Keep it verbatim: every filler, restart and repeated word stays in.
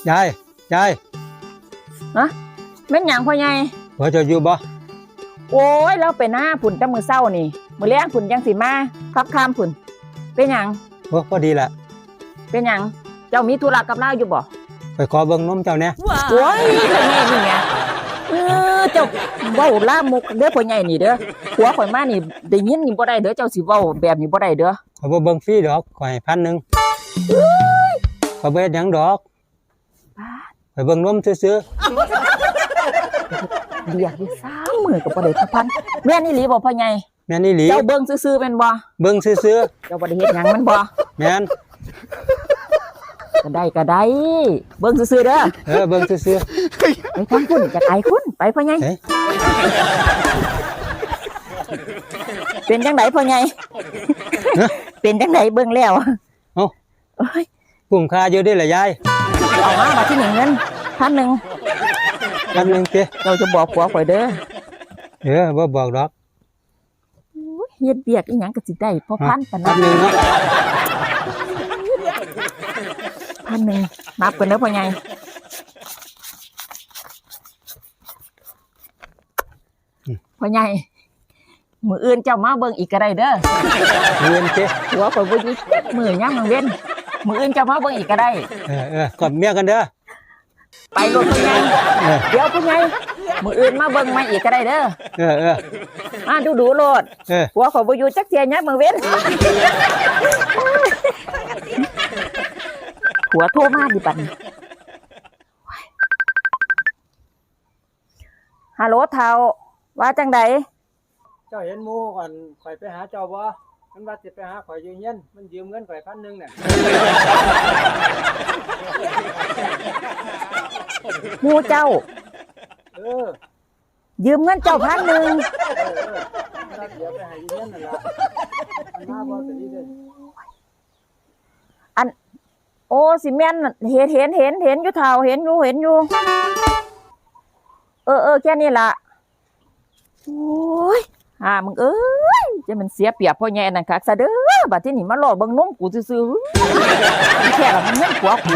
ยาย ยาย ฮะ แม่นหยังพ่อใหญ่ ผัวเจ้าอยู่บ่ โอ้ย ลาวไปนาพุ้นแต่มื้อเช้านี่ มื้อแลงพุ้นจั่งสิมา ค่ำๆพุ้น เป็นหยัง โอ้ พอดีละ เป็นหยัง เจ้ามีธุระกับลาวอยู่บ่ ไปขอเบิ่งนมเจ้าแหน่ โอ้ย พ่อใหญ่นี่แหม เออ เจ้าเว้าลามกเด้อพ่อใหญ่นี่เด้อ ผัวข่อยมานี่ได้ยินนี่บ่ได้เด้อ เจ้าสิเว้าแบบนี้บ่ได้เด้อ ข้อยบ่เบิ่งฟรีดอก ข้อยให้พันหนึ่ง ข้อยบ่เฮ็ดหยังดอก ข้อยเบิ่งนมซื่อๆ เรียกอยู่สามมื้อก็บ่ได้พัน แม่นอีหลีบ่พ่อใหญ่ แม่นอีหลี เจ้าเบิ่งซื่อๆแม่นบ่ เบิ่งซื่อๆ เจ้าบ่ได้เฮ็ดหยังมันบ่ แม่น ก็ได้ก็ได้ เบิ่งซื่อๆเด้อ เออ เบิ่งซื่อๆ ไปทางคุณ จะไกลคุณ ไปพ่อใหญ่ เอ๊ะ เป็นจังไดพ่อใหญ่ ฮะ เป็นจังไดเบิ่งแล้ว เอ้า โอ้ย คุ้มค่าอยู่เด้ล่ะยาย เอามาบัดที่นี่เงินพันหนึ่ง พันหนึ่งติ เจ้าจะบอกผัวข่อยเด้อ เออ บ่บอกดอก โอ้ย เฮ็ดเวียกอีหยังก็สิได้พอพันปานนั้น พันหนึ่งเนาะ พันหนึ่ง นับกันเด้อพ่อใหญ่ อืม พ่อใหญ่ มื้ออื่นเจ้ามาเบิ่งอีกก็ได้เด้อ มื้ออื่นติ ผัวข่อยบ่อยู่จักมื้อยามกลางเว็น มื้ออื่นเจ้ามาเบิ่งอีกก็ได้ เออ เออ กอดเมียกันเด้อ ไปโลดพ่อใหญ่ เออ เดี๋ยวพ่อใหญ่ มื้ออื่นมาเบิ่งใหม่อีกก็ได้เด้อ เออ เออ มาดูๆโลด เออ ผัวข่อยบ่อยู่จักเทื่อยามกลางเว็น ผัวโทรมาดิบัดนี้ ฮัลโหลเฒ่า ว่าจังใด เจ้าเห็นหมู่อันข้อยไปหาเจ้าบ่ มันว่าสิไปหาข้อยอยู่เฮือน มันยืมเงินข้อยพันหนึ่งเนี่ย หมู่เจ้า เออ ยืมเงินเจ้าพันหนึ่ง เออ เออ มันว่าเดี๋ยวไปหาอยู่เฮือนนั่นล่ะ มันมาบ่แต่นี่เด้อ อัน โอ้ สิแม่น เห็น เห็น เห็น เห็นอยู่เฒ่า เห็นอยู่ เห็นอยู่ เออ เออ แค่นี้ล่ะ โอ้ย อ่า มึงเอ้ย จะมันเสียเปรียบพ่อใหญ่นั่นคักซะเด้อ บัดที่นี่มาล้อเบิ่งนมกูซื่อๆ แค่ละมันเงินผัวกู